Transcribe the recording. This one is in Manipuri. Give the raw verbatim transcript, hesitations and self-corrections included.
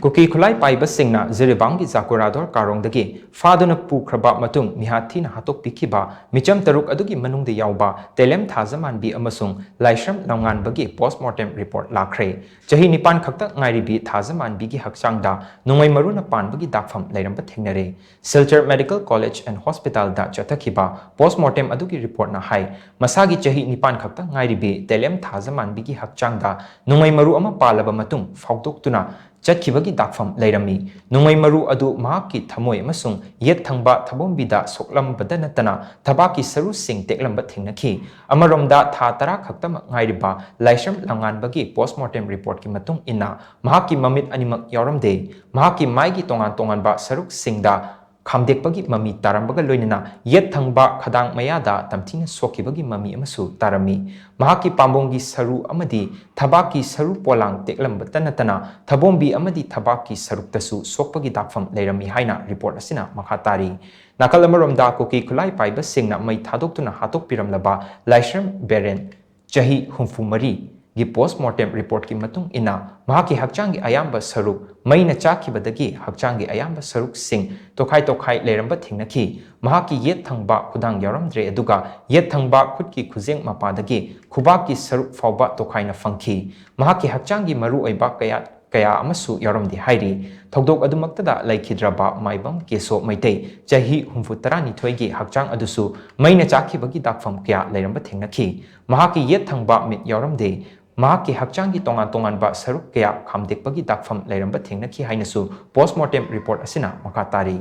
ꯀꯨꯀꯤ ꯈꯨꯠꯂꯥꯏ ꯄꯥꯏꯕꯁꯤꯡꯅ ꯖꯤꯔꯤꯕꯥꯝꯒꯤ ꯖꯥꯀꯨꯔꯥꯗꯣꯔ ꯀꯥꯔꯣꯡꯗꯒꯤ ꯐꯥꯗꯨꯅ ꯄꯨꯈ꯭ꯔꯕ ꯃꯇꯨꯡ ꯃꯤꯍꯥꯠ ꯊꯤꯅ ꯍꯥꯠꯇꯣꯛꯄꯤꯈꯤꯕ ꯃꯤꯆꯝ ꯇꯔꯨꯛ ꯑꯗꯨꯒꯤ ꯃꯅꯨꯡꯗ ꯌꯥꯎꯕ ꯇꯦꯂꯦꯝ ꯊꯥꯖꯃꯥꯟꯕꯤ ꯑꯃꯁꯨꯡ ꯂꯥꯏꯁ꯭ꯔꯝ ꯂꯝꯉꯥꯟꯕꯒꯤ post mortem report ꯂꯥꯛꯈ꯭ꯔꯦ꯫ ꯆꯍꯤ ꯅꯤꯄꯥꯟ ꯈꯛꯇ ꯉꯥꯏꯔꯤꯕꯤ ꯊꯥꯖꯃꯥꯟꯕꯤꯒꯤ ꯍꯛꯆꯥꯡꯗ ꯅꯣꯡꯃꯩ ꯃꯔꯨꯅ ꯄꯥꯟꯕꯒꯤ ꯗꯥꯛꯐꯝ ꯂꯩꯔꯝꯕ ꯊꯦꯡꯅꯔꯦ꯫ Silchar Medical College and Hospitalꯗ ꯆꯠꯊꯈꯤꯕ post mortem ꯑꯗꯨꯒꯤ reportꯅ ꯍꯥꯏ, ꯃꯁꯥꯒꯤ ꯆꯍꯤ ꯅꯤꯄꯥꯟ ꯈꯛꯇ ꯉꯥꯏꯔꯤꯕꯤ ꯇꯦꯂꯦꯝ ꯊꯥꯖꯃꯥꯟꯕꯤꯒꯤ ꯍꯛꯆꯥꯡꯗ ꯅꯣꯡꯃꯩ ꯃꯔꯨ ꯑꯃ ꯄꯥꯜꯂꯕ ꯃꯇꯨꯡ ꯐꯥꯎꯗꯣꯛꯇꯨꯅ ꯆꯠꯈꯤꯕꯒꯤ ꯗꯥꯛꯐꯝ ꯂꯩꯔꯝꯃꯤ꯫ ꯅꯣꯡꯃꯩ ꯃꯔꯨ ꯑꯗꯨ ꯃꯍꯥꯛꯀꯤ ꯊꯃꯣꯏ ꯑꯃꯁꯨꯡ ꯌꯦꯠ ꯊꯪꯕ ꯊꯕꯣꯝꯕꯤꯗ ꯁꯣꯛꯂꯝꯕꯗ ꯅꯠꯇꯅ ꯊꯕꯥꯛꯀꯤ ꯁꯔꯨꯁꯤꯡ ꯇꯦꯛꯂꯝꯕ ꯊꯦꯡꯅꯈꯤ꯫ ꯑꯃꯔꯣꯝꯗ, ꯊꯥ ꯇꯔꯥ ꯈꯛꯇꯃꯛ ꯉꯥꯏꯔꯤꯕ ꯂꯥꯏꯁ꯭ꯔꯝ ꯂꯝꯉꯥꯟꯕꯒꯤ post mortem reportꯀꯤ ꯃꯇꯨꯡ ꯏꯟꯅ, ꯃꯍꯥꯛꯀꯤ ꯃꯃꯤꯠ ꯑꯅꯤꯃꯛ ꯌꯥꯎꯔꯝꯗꯦ꯫ ꯃꯍꯥꯛꯀꯤ ꯃꯥꯏꯒꯤ ꯇꯣꯉꯥꯟ ꯇꯣꯉꯥꯟꯕ ꯁꯔꯨꯛꯁꯤꯡꯗ ꯈꯥꯝꯗꯦꯛꯄꯒꯤ ꯃꯃꯤ ꯇꯥꯔꯝꯕꯒ ꯂꯣꯏꯅꯅ ꯌꯦꯠ ꯊꯪꯕ ꯈꯗꯥꯡ ꯃꯌꯥꯗ ꯇꯝꯊꯤꯅ ꯁꯣꯛꯈꯤꯕꯒꯤ ꯃꯃꯤ ꯑꯃꯁꯨ ꯇꯥꯔꯝꯃꯤ꯫ ꯃꯍꯥꯛꯀꯤ ꯄꯥꯝꯕꯣꯝꯒꯤ ꯁꯔꯨ ꯑꯃꯗꯤ ꯊꯕꯥꯛꯀꯤ ꯁꯔꯨ ꯄꯣꯂꯥꯡ ꯇꯦꯛꯂꯝꯕꯇ ꯅꯠꯇꯅ ꯊꯕꯣꯝꯕꯤ ꯑꯃꯗꯤ ꯊꯕꯥꯛꯀꯤ ꯁꯔꯨꯛꯇꯁꯨ ꯁꯣꯛꯄꯒꯤ ꯗꯥꯛꯐꯝ ꯂꯩꯔꯝꯃꯤ ꯍꯥꯏꯅ report ꯑꯁꯤꯅ ꯃꯈꯥ ꯇꯥꯔꯤ꯫ ꯅꯥꯀꯜ ꯑꯃꯔꯣꯝꯗ, ꯀꯨꯀꯤ ꯈꯨꯠꯂꯥꯏ ꯄꯥꯏꯕꯁꯤꯡꯅ ꯃꯩ ꯊꯥꯗꯣꯛꯇꯨꯅ ꯍꯥꯠꯇꯣꯛꯄꯤꯔꯝꯂꯕ ꯂꯥꯏꯁ꯭ꯔꯝ ꯕꯦꯔꯦꯟ, ꯆꯍꯤ ꯍꯨꯝꯐꯨ ꯃꯔꯤꯒꯤ post mortem reportꯀꯤ ꯃꯇꯨꯡ ꯏꯟꯅ, ꯃꯍꯥꯛꯀꯤ ꯍꯛꯆꯥꯡꯒꯤ ꯑꯌꯥꯝꯕ ꯁꯔꯨꯛ ꯃꯩꯅ ꯆꯥꯛꯈꯤꯕꯗꯒꯤ ꯍꯛꯆꯥꯡꯒꯤ ꯑꯌꯥꯝꯕ ꯁꯔꯨꯛꯁꯤꯡ ꯇꯣꯈꯥꯏ ꯇꯣꯈꯥꯏ ꯂꯩꯔꯝꯕ ꯊꯦꯡꯅꯈꯤ꯫ ꯃꯍꯥꯛꯀꯤ ꯌꯦꯠ ꯊꯪꯕ ꯈꯨꯗꯥꯡ ꯌꯥꯎꯔꯝꯗ꯭ꯔꯦ, ꯑꯗꯨꯒ ꯌꯦꯠ ꯊꯪꯕ ꯈꯨꯠꯀꯤ ꯈꯨꯖꯦꯡ ꯃꯄꯥꯗꯒꯤ ꯈꯨꯕꯥꯛꯀꯤ ꯁꯔꯨꯛ ꯐꯥꯎꯕ ꯇꯣꯈꯥꯏꯅ ꯐꯪꯈꯤ꯫ ꯃꯍꯥꯛꯀꯤ ꯍꯛꯆꯥꯡꯒꯤ ꯃꯔꯨꯑꯣꯏꯕ ꯀꯌꯥ ꯀꯌꯥ ꯑꯃꯁꯨ ꯌꯥꯎꯔꯝꯗꯦ ꯍꯥꯏꯔꯤ꯫ ꯊꯧꯗꯣꯛ ꯑꯗꯨꯃꯛꯇꯗ ꯂꯩꯈꯤꯗ꯭ꯔꯕ ꯃꯥꯏꯕꯝ ꯀꯦꯁꯣ ꯃꯩꯇꯩ, ꯆꯍꯤ ꯍꯨꯝꯐꯨ ꯇꯔꯥꯅꯤꯊꯣꯏꯒꯤ ꯍꯛꯆꯥꯡ ꯑꯗꯨꯁꯨ ꯃꯩꯅ ꯆꯥꯛꯈꯤꯕꯒꯤ ꯗꯥꯛꯐꯝ ꯀꯌꯥ ꯂꯩꯔꯝꯕ ꯊꯦꯡꯅꯈꯤ꯫ ꯃꯍꯥꯛꯀꯤ ꯌꯦꯠ ꯊꯪꯕ ꯃꯤꯠ ꯌꯥꯎꯔꯝꯗꯦ꯫ ꯃꯍꯥꯛꯀꯤ ꯍꯛꯆꯥꯡꯒꯤ ꯇꯣꯉꯥꯟ ꯇꯣꯉꯥꯟꯕ ꯁꯔꯨꯛ ꯀꯌꯥ ꯈꯥꯝꯗꯦꯛꯄꯒꯤ ꯗꯥꯛꯐꯝ ꯂꯩꯔꯝꯕ ꯊꯦꯡꯅꯈꯤ ꯍꯥꯏꯅꯁꯨ post mortem report ꯑꯁꯤꯅ ꯃꯈꯥ ꯇꯥꯔꯤ꯫